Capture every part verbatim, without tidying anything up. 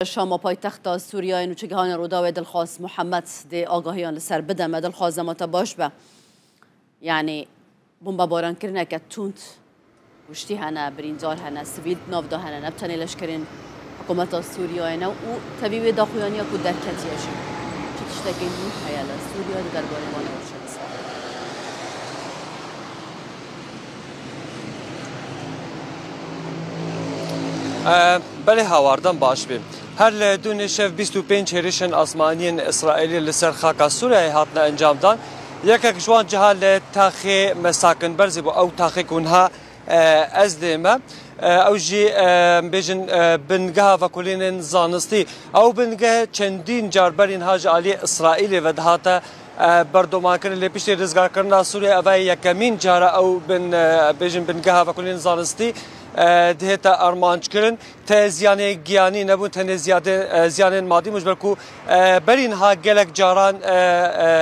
Şama paytexta Sûriyeyê nûçegihanê Rûdawê Dilxwaz Muhammed dê agahiyan li ser bide me. Dilxwaz, dema te baş be. Yanî bombebarankirineke tund, kuştî hene, birîndar hene, sivîl di nav de hene, ne bi tenê leşkerên hikûmeta Sûriyeyê ne û tevî wê daxuyaniya ku derketiye jî. Çi tiştekên nû heye li Sûriye di derbarê wan de? E, belê, hawar, dem baş be. Her li dûnê şev bîst û pênc hêrişên asmanî yên Îsraîlî li ser xaka Sûriyeyê hatine encamdan. Yekek ji wan ciha li taxê Mesakin Berzî bû. Ew taxê ku niha, e, ez lê me. E, ew jî, e, bêjin, e, bingeha vekolînên zanistî. Ew bingeh çendîn car berî niha ji aliyê Îsraîlê ve dihate e, berdomankirin. Lê piştî rizgarkirina Sûriyê, eva yekemîn cara ew bin, e, bêjin bingeha vekolên zanistî, e, dihête armanckirin. Te ziyanê giyanî nebûn, tenê ziyade, e, ziyanên madî bûn, ji ber ku, e, berî niha gelek caran, e, e,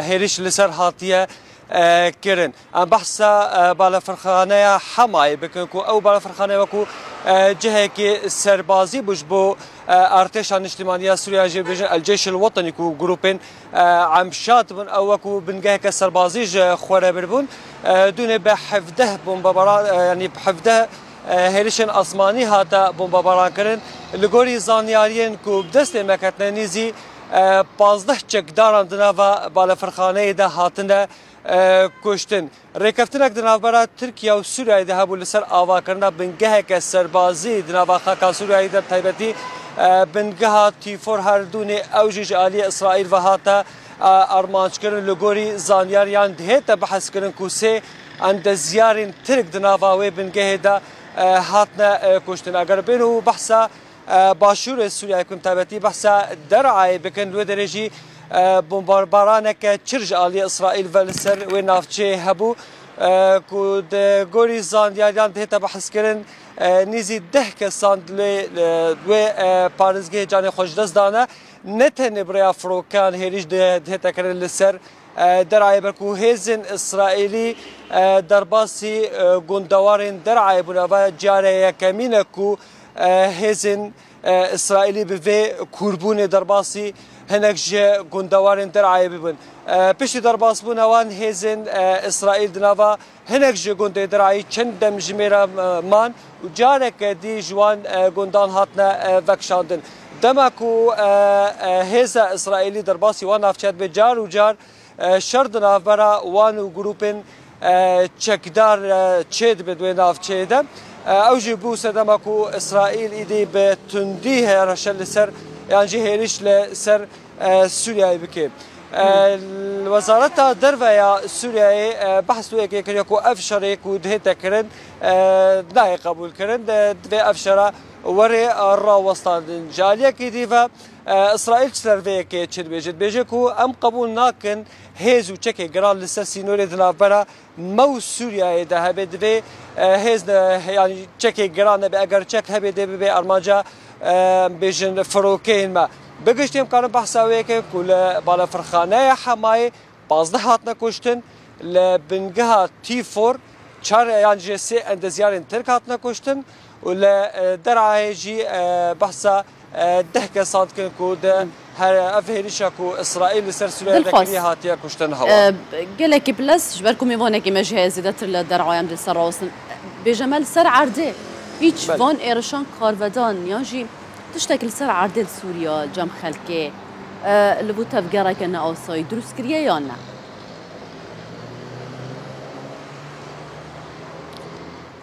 hêriş li ser hatiye, e, kirin. Em behsa, e, balefirxaneya Hemayê bikin ku ew balefirxane wekû, e, cihekî serbazî bû ji bo, e, artêşa niştimanî ya Sûriye, jê bêjin El Ceyş El Wetenî ku grûpên, e, Emşat bûn, ew wekû bingeheke serbazî ji xwe re birbûn. E, dûnê bi hevdeh bombebaran, e, yanî bi hevdeh, e, hêrişên asmanî hate bombebaran kirin. Li gorî zanyariyên ku bi destê me ketine, nîzî, e, pazdeh çekdaran di nava balefirxaneyê de hatine, e, kuştin. Rêkeftinek di navbera Tirkiye û Sûriyeyê de hebû li ser avakirina bingeheke serbazî di nava xaka Sûriyeyê de, bi taybetî, e, bingeha Tîfor Herdûnê, ew jî ji aliyê Îsraîl ve hate, e, armanckirin. Li gorî zanyariyan dihête behskirin ku sê endezyarên Tirk di nava wê bingehê de, e, hatine, e, kuştin. Eger bên û behsa e, başûrê Sûriyeyê, ku em taybetî behsa Der'ayê bikin, li wê derê jî, e, bombarbaraneke çir ji aliyê Îsraîl ve li ser wê navçeyê hebû, e, ku di gorî zanyariyan dihête behskirin, e, nîzî deh kesan li, li wê, e, parêzgehê canê xwe ji dest dane. Ne tenê bi rêya firokan hêrîş di-, dihête kirin li ser, e, Der'ayê, belku hêzên Îsraîlî, e, derbasî, e, gundewarên Der'ayê bûne. Eva care yekemîn e ku, e, hêzên, e, Îsraîlî bi vê kûrbûnê derbasî hinek ji gundewarên Der'ayê bibin. E, piştî derbasbûna wan, hêzên, e, Îsraîl di nava hinek ji gundê Der'ayê çend dem ji mêra, e, man û careke dî ji wan, e, gundan hatine, e, vekişandin. Dema ku, e, e, hêza Îsraîlî derbasî wan navçe dibe, car û car e, şer di navbera wan û grûpên, e, çekdar, e, çêdibe di wê navçeyê de. E, ew jî bû sedema ku Îsraîl îdî bi tundî hêrişe li ser, yan jî hêrîş li ser, e, Sûriyeyê bike. E, Wezareta Derve ya Sûriyeyê, e, behs wê yekê kiriye ku ev şerê ku dihête kirin, e, nayê qebûlkirin, e, divê ev şera were, e, rawestandin. Ji aliyekî dî ve, E, Îsraîl ji ser vê yekê çi dibêje? Dibêje ku em qebûl nakin hêz û çekê giran li ser sînorê di navbera me û Sûriyeyê de hebe. Divê, e, hêz ne, yanî çekê giran nebe. Eger çek hebe, dê bibe armanca, e, bêjin firokeyên me. Bi giştî em karin behsa wê yekê ku li balefirxaneya Hemayê pazdeh hatine kuştin, li bingeha T four çar yan jî sê endezyarên Tirk hatine kuştin û li, e, Der'ayê jî, e, behsa, e, deh kesan dikin ku di her ev hêrişa ku Îsraîl li ser Sûriye de kiriye hatiye kuştin. Hewa. E, gelekî bilez, ji ber ku mêvanekî me jî heye zêdetir li Der'ayê em dê ser rawestin. Bêje me li ser erdê hîç van êrişan karvedan yan jî tiştek li ser erdê li Sûriye cem xelkê, e, li bo tevgereke neasayî dirust kiriye yan ne?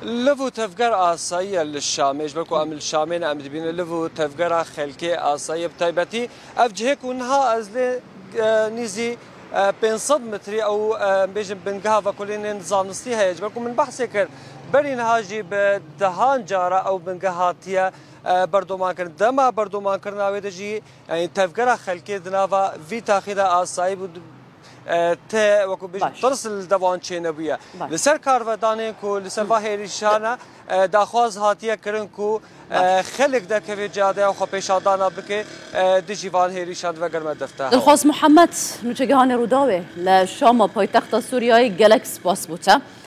Liv û tevger asayî ye li Şamê. Ji ber ku em li Şamê ne, em dibînin liv û tevgera xelkê asayî ye. Bi taybetî ev cihê ku niha ez lê, e, nîzî, e, pênc sed metrî ew, e, em bêjin bingeha vekolênên zanistî heye. Ji ber ku min behsê kir, berî niha jî bi dehan cara ew bingeh hatiye, e, berdoman kirin. Dema berdomankirina wê de jî, yanî tevgera xelkê di nava vî taxî de asayî bû, e, te wekû bêjin tirs li devan çênebûye. Baş. Li ser karvedanên ku li ser va hêrîşana, e, daxwaz hatiye kirin ku, e, xelk derkeve cadeya xwepêşandana bike, e, dijî van hêrîşan. Vegerme defte. Dilxwaz Muhammed, nûçegihanê Rûdawê li Şama paytexta Sûriyeyê, gelek spas bo te.